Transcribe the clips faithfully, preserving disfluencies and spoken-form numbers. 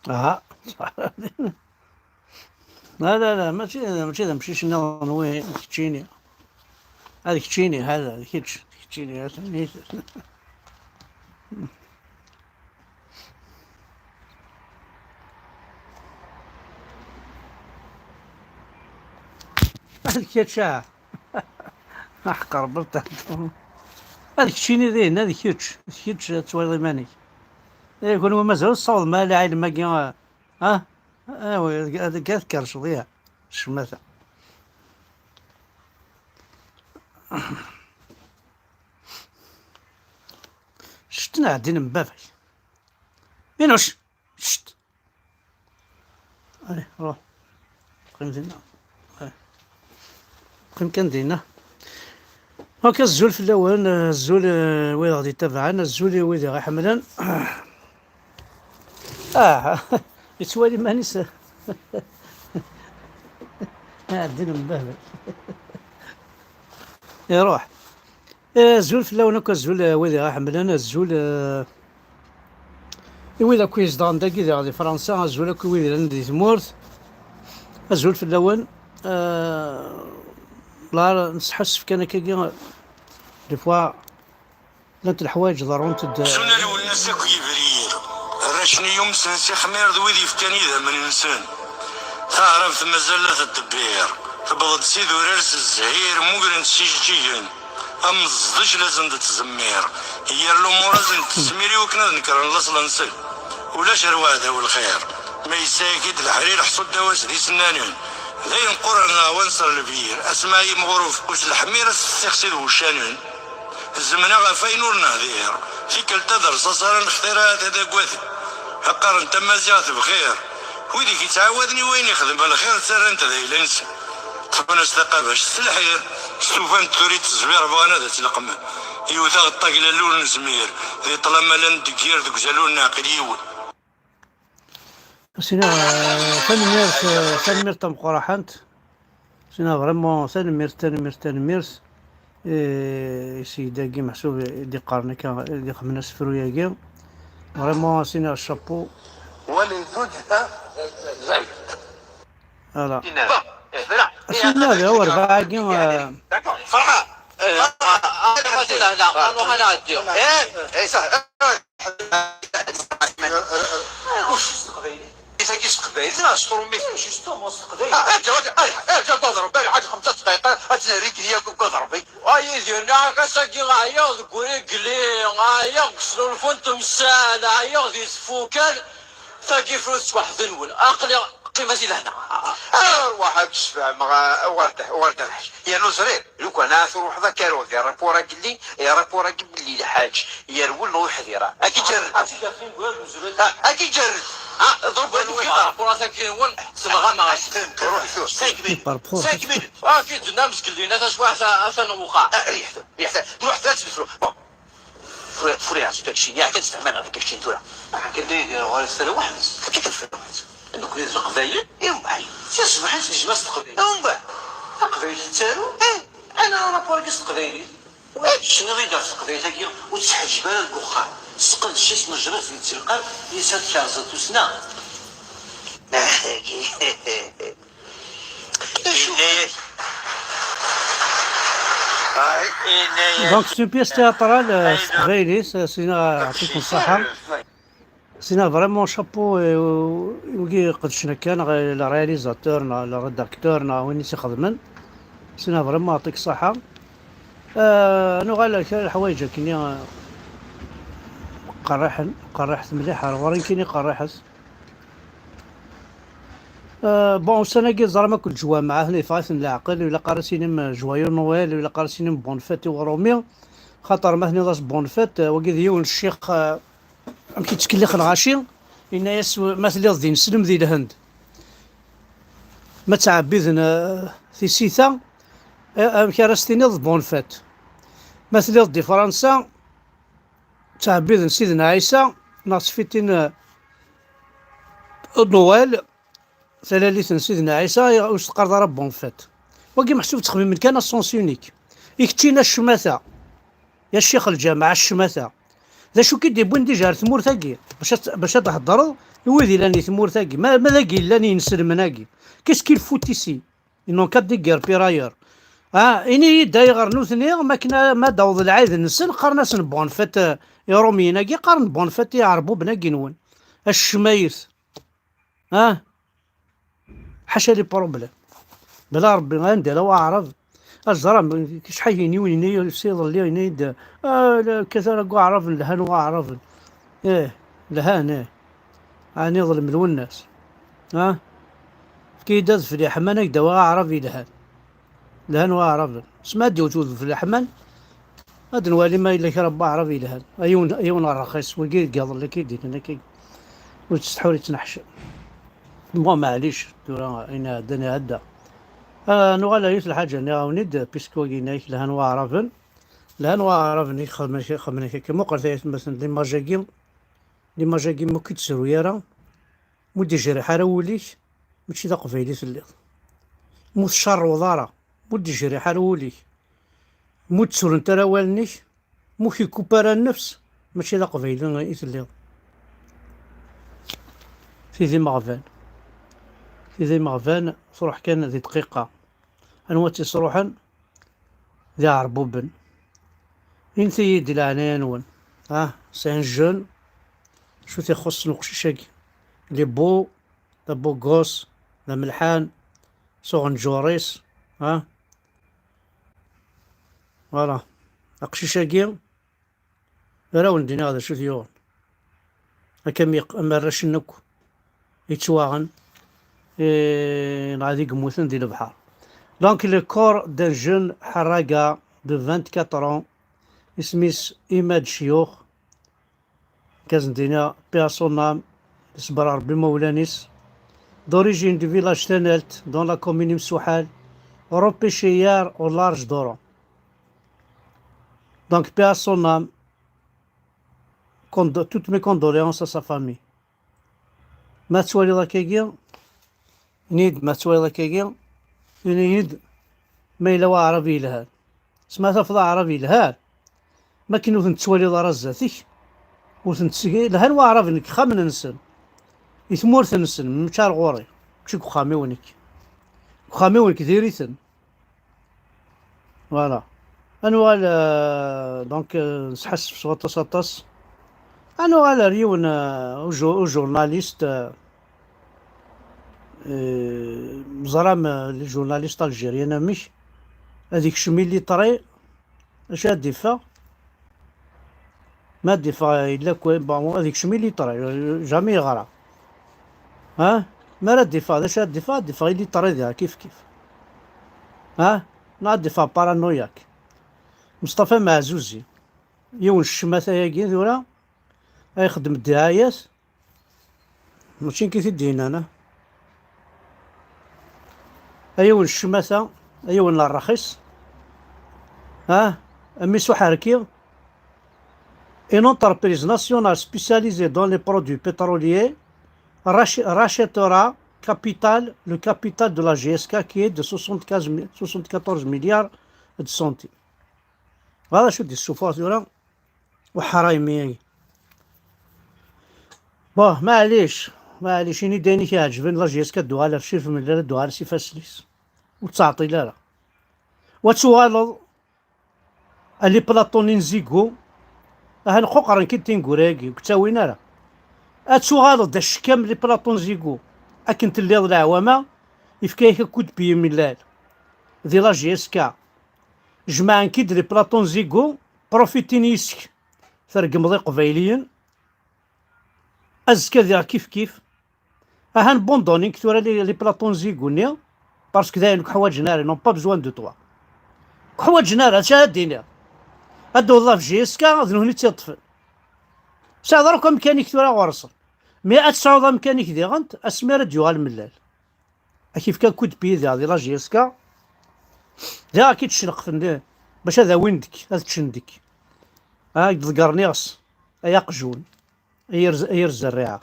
Aha. La, la, la, mačči, mačči d amcic nniḍen wi, d keččini. Ad keččini, hada, d kečč, d keččini, hada. Ad kečč, ah. Aḥeqq Rebbi. Ad keččini dihin, ad kečč, d kečč ad twaliḍ iman-ik. Eh, kunwi mazal ur tessawḍem ara lɛilm-agi, ah? Ah, ad, ad, ad tkerrceḍ, ya. Ccmata. Ctna din n baba-k. Inuc! Ct! Allez, ruḥ. Qqim dinna. Allez. Qqim kan dinna. Ok, azul fell-awen, azul, eh, wid aɣ-d-ittabaɛen, azul i wid i ɣ-iḥemmlen. Ah, yettwali iman-is. Ah, din n baba-k. Iruḥ. Eh, azul fell-awen akk, azul, eh, wid i ɣ-iḥemmlen, azul, eh, i wid akk izedɣen dagi diɣ di Fransa, azul akk i wid yellan di tmurt, azul fell-awen. Eh, la nesḥassef kan akkagi, des fois, llant leḥwayeǧ ḍerrunt-d. Zun alwel-nnes akk yebrir, rracen-iyi umsen s ixmir d wid yefkan idammen-nsen. Taɛrabt mazal la teddebbiṛ, tewweḍ-d s idurar s zzhir, mmugren-tt s ijeǧǧigen. Am ẓḍic lazen-d ttẓemmir, yir lumuṛ azen-d ttesmir i wakken ad nekren laṣel-nsen. Ulac ar weɛdaw lxir, ma yessayek-id leḥrir ḥṣu ddaw-as d isennanen. D ayen qquren leɛwan s rlebir, asma yimɣur ufekkus leḥmir as-tessixsi d wuccanen. Zzmen-aɣ ɣef wayen ur nehdir, tikkelt ad rṣaṣ ara nextir ahat ad agaden. Qqaren tamaziɣt bxir, wid i k-ittɛawaden i wayen ixdem lxir ttarran-t d ayla-nsen. Ṭṭfen-as taqabact s lḥir, stufan-d tura i ttezwir bɣan ad tt-leqmen. Yewwet-aɣ ṭṭagla ur nezmir, di ṭṭlam ala neddegir deg uzal ur neɛqil yiwen. Sina, eh, tanemmirt, eh, tanemmirt tameqqrant. Sina vraiment tanemmirt, tanemmirt, tanemmirt. Eh, i seyid-agi meḥsub i d-iqqaren akka, i d-ixemmen asefru-agi. Vraiment, sina chapeau. Voilà. Asinna d awerbaɛ-agi, eh, d'accord. Ferḥa. Eh, ah, ah, ah, ah, ah, ah, ah, ah, ah, Tagi s teqbaylit, neɣ s trumit? Justement, s teqbaylit. Ah, arǧa, arǧa, arǧa, arǧa, ad aḍreb, arǧa xemsa dqayeq, ad tt-nerr i yakk deg uḍreb. Ay Yidir, neɣ ass-agi ɛyiɣ deg urigli, ɛyiɣ deg usnulfu n temsal, ɛyiɣ di tfukal, tagi fru tettwaḥed-nwen. Aql-i, qqim-as i lehna. Arwaḥ ad d-sfehmeɣ, a, a Werda, a Werda Lḥaǧ. Yernu ẓriɣ, lukan ad truḥeḍ ad k-aruɣ di rapport-agi-nni, i rapport-agi belli lḥaǧ yerwel neɣ ur yeḥdir ara. Ad k-iǧerred. Ad t-id-afin deg wal uzrel. Ah, ad k-iǧerred. Ah, ḍreb wal wal. Rapport-agi-nwen, semɣameɣ-as. Ruḥ tura. Cinq minutes. Par rapport. Cinq minutes. Ah, ad k-id-nna mezgellin, a taswiɛt, a, atan uqaɛ. Ah, riḥ tura, riḥ tura. Ruḥ tura ad tbetru. Bon. Furiɣ, furiɣ, c'est pas que je suis, kan tfehmem ɣef keččin tura. Akken d-iger ɣur-s tala weḥd-s. Akken tfehmem. Nekkni d Leqbayel, i mbeɛd. Si ṣṣbeḥ i tgezma s teqbaylit. I mbeɛd. Taqbaylit tettaru? Eh, ana rapport-agi s teqbaylit. Ad tecniḍ-id ɣef teqbaylit-agi, ur tt-ḥeǧǧeb ara deg uxxam. Sqedc-itt, nejreḍ di ttelqab, yis ad tkerẓeḍ tussna. Donc, c'est une pièce théâtrale, euh, s teqbaylit, euh, sina, euh, يعطيكم الصحة. Sina vraiment chapeau, euh, wigi iqedcen akka, neɣ le réalisateur, neɣ le rédacteur, neɣ win i s-ixedmen. Sina vraiment يعطيك الصحة. Euh, nuɣal kra leḥwayeǧ akkenni, euh, qerriḥen, qerriḥet mliḥ, ar ɣur-i nekkini qerriḥet. Euh, bon, ussan-agi teẓram akk leǧwameɛ, aten yeffeɣ-iten leɛqel, ilaq ara s-inim, euh, joyeux Noël, ilaq ara s-inim bonne fête i uṛumi, xaṭer ma tenniḍ-as bonne fête, euh, wagi d yiwen ccix, euh, amek i ttkellix lɣaci, yenna-yas, ma telliḍ di Neslem di Lhend, ma ttɛebbiden, euh, tisita, euh, amek ara s-tiniḍ bonne fête? Ma telliḍ di Fransa, ttɛebbiden Sidna Ɛisa, neɣ ttfitin, euh, Noël, talalit n Sidna Ɛisa, ur s-teqqareḍ ara bonne fête. Wagi meḥsub ttxemmimen kan à sens unique. I keččini a ccmata, ya ccix lǧameɛ, a ccmata, D acu k-id-iwwin dija ar tmurt-agi? Bac ad, bac ad d-theddreḍ i wid illan di tmurt-agi. Ma, ma d agi illan i inselmen-agi. Qu'est-ce qu'il fout ici? Ils n'ont qu'à déguerpir ailleurs. Ah, ini-yi-d ayɣer nutni, ma akken ma d-awḍ lɛid-nsen, qqaren-asen bonne fête, eh, Iṛumyen-agi, qqaren bonne fête i Iɛerbuben-agi-nwen. Acmayet. Ah, ḥaca les problèmes. Bla Ṛebbi, anda la Waɛrab. Aẓram, acḥal yini win yenna-yi s iḍelli, yenna-yi-d, ah, la, kkat ara deg Waɛraben, lhan Waɛraben. Ih, lhan, ih. Ɛni ḍelmen Lwennas? Ah? Efk-iyi-d adfel yeḥman, ad k-d-awiɣ Aɛrab yelhan. Lhan Waɛraben. Sma ad d-iwet udfel yeḥman, ad nwali ma yella kra n Waɛrab yelhan. A yiwen, a yiwen rxis, wigi deg iḍelli akka i d-yennan akka. Ur yettsetḥi ur yettneḥcam. Bon, maɛlic, tura ayen iɛeddan iɛedda. Ah, nuɣal ar yiwet lḥaǧa, nniɣ-awen-id, puisque wagi yenna-yak lhan Waɛraben. Lhan Waɛraben i xedmen, xedmen akka. Muqel tayat-nsen, l'image-agi, l'image-agi ma ur k-id-tezruy ara, ma ur d-ijriḥ ara wul-ik, mačči d aqbayli telliḍ. Ma ur tcerrweḍ ara, ma ur d-ijriḥ ara wul-ik, ma ur d-tturent ara awalen-ik, ma ur k-ikupp ara nnefs, mačči d aqbayli i telliḍ. Tid imeɣban. Tid imeɣban truḥ kan di dqiqa. Anwa tt-isruḥen? D Iɛerbuben. Init-iyi-d di leɛnaya-nwen. Ah, c'est un jeune. Acu t-ixuṣṣen uqcic-agi? Il est beau, d abugus, d amelḥan, s uɣenǧur-is. Ah. Voilà. Aqcic-agi, ar awen-d-iniɣ d acu t-yuɣen. Akka am yeq-, am arrac-nni akk yettwaɣen, eh, neɣ ad i yemmuten di lebḥer. Donc, le corps d'un jeune ḥerraga de vingt-quatre ans, isem-is Imad Ciyux, k-as-d-iniɣ, paix à son âme, iṣebber Ṛebbi imawlan-is, d'origine du village Tanalt, dans la commune Imsuḥal, repêché hier au large d'Oran. Donc, paix à son âme, condo-, toutes mes condoléances à sa famille. Ma tettwaliḍ akkagi, ini-yi-d ma tettwaliḍ akkagi, ini-yi-d ma yella waɛrab yelhan. Sma tafeḍ aɛrab yelhan, ma akken ur ten-tettwaliḍ ara zdat-ik, ur ten-tetteg-, lhan waɛraben deg yexxamen-nsen, i tmurt-nsen, mačči ar ɣur-i, mačči deg uxxam-iw nekk. Deg uxxam-iw nekk diri-ten. Voilà. Ad nuɣal, euh, donc, euh, nesḥassef s waṭas, aṭas. Ad nuɣal ar yiwen, euh, uju-, ujournaliste, euh, euh, ẓram, euh, les journalistes algériens amek, ad ikcem iliṭri, acu ad d-iffeɣ? Ma ad d-iffeɣ, yella kwi, bon, ad ikcem iliṭri, jamais yeɣra. Ha? Ma ara d-iffeɣ, d acu ad d-iffeɣ? Ad d-iffeɣ iliṭri diɣ, kif kif. Ha? Neɣ ad d-iffeɣ paranoyak. Meṣṭafa Meɛzuzi, yiwen n ccmata-agi tura, ay ixeddem ddiɛayat, mačči nekk i t-id-yennan, ah. A yiwen n ccmata, a yiwen n ṛṛxis, ah, a mmi-s uḥerki, une entreprise nationale spécialisée dans les produits pétroliers rach-, rachètera capital, le capital de la G S K qui est de soixante-quinze mi-, soixante-quatorze milliards de centimes. Voilà acu d-yessuffuɣ tura uḥraymi-agi. Bon, maɛlic, maɛlic, ini-d ayen i k-iɛeǧben, la G S K ad d-tuɣal ɣef Cif Mellal, ad d-tuɣal s ifassen-is. Ur ttɛeṭṭil ara. Wa tuɣaleḍ a les plateaux n Zigo, ahan quqren-k-id tineggura-agi, ur k-ttawin ara. Ad tuɣaleḍ d acekkam les plateaux n Zigo, akken telliḍ leɛwama, yefka-yak akud n yimellal. Di la G S K, jemɛen-k-id les plateaux n Zigo, profitin yes-k, tregmeḍ iqbayliyen, azekka diɣ kif kif. Ahan bondonin-k tura les, les plateaux n Zigo-nni, parce que dayen ur k-ḥwaǧen ara, ils n'ont pas besoin de toi. Ur k-ḥwaǧen ara, acu ara d-tiniḍ? Ad d-tawḍeḍ ɣef J S K, d nutni i tt-iṭṭfen. Ur tesɛiḍ ara akk amkan-ik tura ɣur-sen. Mais ad tesɛuḍ amkan-ik diɣen, asmi ara d-yuɣal Mellal. Ad k-yefk akud n yimellal di la J S K, diɣ ad k-id-cneqfen di-, bac ad awin deg-k, ad ččen deg-k. Ad k-d-ḍeggren iɣes, ay aqjun, ay irz-, ay irz rriɛa.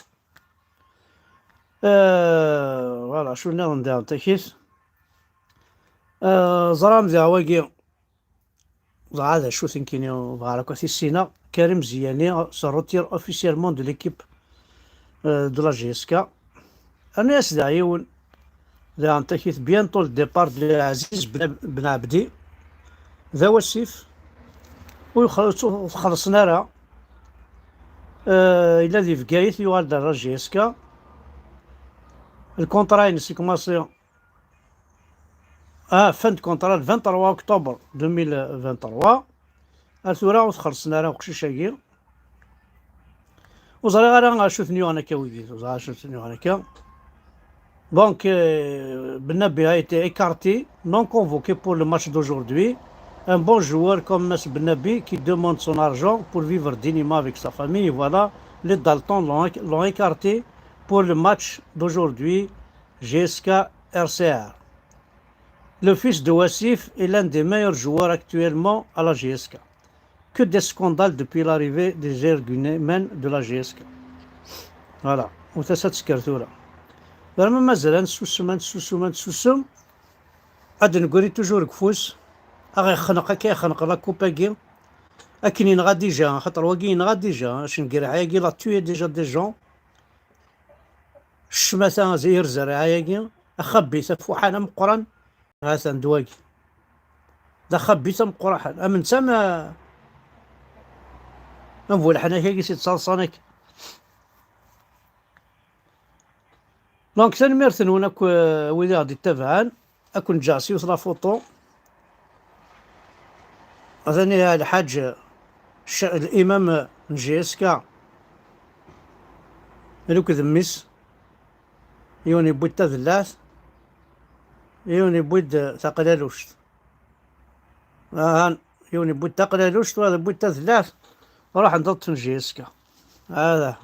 Euh, voilà, acu nniḍen diɣen takit. Euh, ẓram diɣ wagi, dɣa d acu-t nekkini bɣiɣ akk ad t-issineɣ. Karim Ziani se retire officiellement de l'équipe, euh, de la J S K. Rnu-as daɣ yiwen, daɣen takit, bientôt le départ de Aziz Ben, Ben Abdi. D awasif, ur yexl-, ur t-xellṣen ara. Euh, yella di Bgayet, yuɣal-d ar la J S K. Lkunṭra-ines yekmaṣi, ah, fin de contrat, le vingt-trois octobre deux mille vingt-trois. Ar tura ur t-xellṣen ara uqcic-agi. Ur ẓriɣ ara acu ten-yuɣen akka wigi, ur ẓriɣ acu ten-yuɣen akka. Donc, euh, Benabi a été écarté, non convoqué pour le match d'aujourd'hui. Un bon joueur comme Mas Benabi qui demande son argent pour vivre dignement avec sa famille. Voilà, les Dalton l'ont, l'ont écarté pour le match d'aujourd'hui, J S K R C R. Le fils de Wassif est l'un des meilleurs joueurs actuellement à la J S K. Que des scandales depuis l'arrivée des énergumènes de la J S K. Voilà. Ur tasa tesker tura. Vraiment mazal ad nessusem, ad nessusem, ad nessusem. Ad d-negri toujours deg ufus. Ad ɣ-ixneq akka ixneq la coupe-agi. Akken yenɣa déjà, xaṭer wagi yenɣa déjà. Acengriḥ-agi, il a tué déjà des gens. Ccmata, irza rriɛa-agi. Axabit afuḥan ameqqran. Ha-t-an d wagi. D axabit ameqqran. Am netta ma, am bu leḥnak-agi s yettaḍsan akka. Donc, tanemmirt-nwen akk, euh, wid i ɣ-d-ittabaɛen. Ad ken-ǧǧeɣ s yiwet la photo. Atan iha lḥaǧ, cc-, l'imam n J S K, akked mmi-s, yiwen yewwi-d tadellaɛt, yiwen yewwi-d taqlaluct. Ahan, yiwen yewwi-d taqlaluct, wayeḍ yewwi-d tadellaɛt, ruḥen-d ad ṭṭfen J S K. Hada.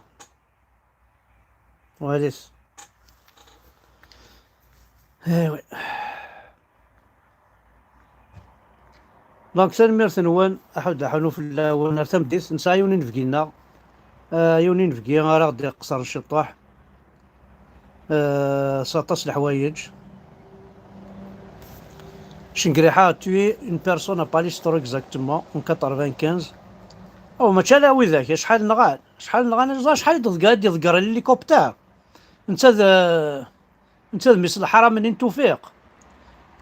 Walit. Eh oui. Donc, tanemmirt-nwen, aḥud aḥunu fell-awen, ar tameddit, nesɛa yiwen inebgi-nneɣ. Ah, yiwen inebgi ara ɣ-d-iqeṣren ciṭuḥ. Ah, s aṭas leḥwayeǧ. Cengriḥa a tué une personne à Palestro exactement, en quatre-vingt-quinze. Oh, mačči ala widak, acḥal nɣan, acḥal nɣan, acḥal i d-ḍegger, i d-iḍegger l'hélicoptère. Netta d, netta d mmi-s n leḥram-nni n Tufiq.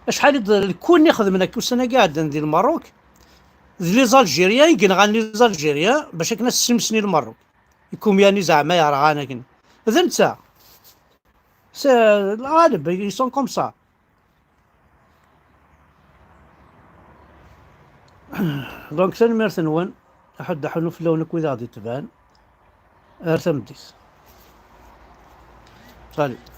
Acḥal i d, d kunni xedmen akka ussan-agi iɛeddan di Lmerruk. D les Algériens i yenɣan les Algériens bac akken ad ssimsen i Lmerruk. Ikumyani zeɛma yerɣan akken. D netta. C'est, lɣaleb, ils sont comme ça. Donc, tanemmirt-nwen, aḥud aḥunu fell-awen akk wid aɣ-d-itebɛen. Ar tameddit. Salut.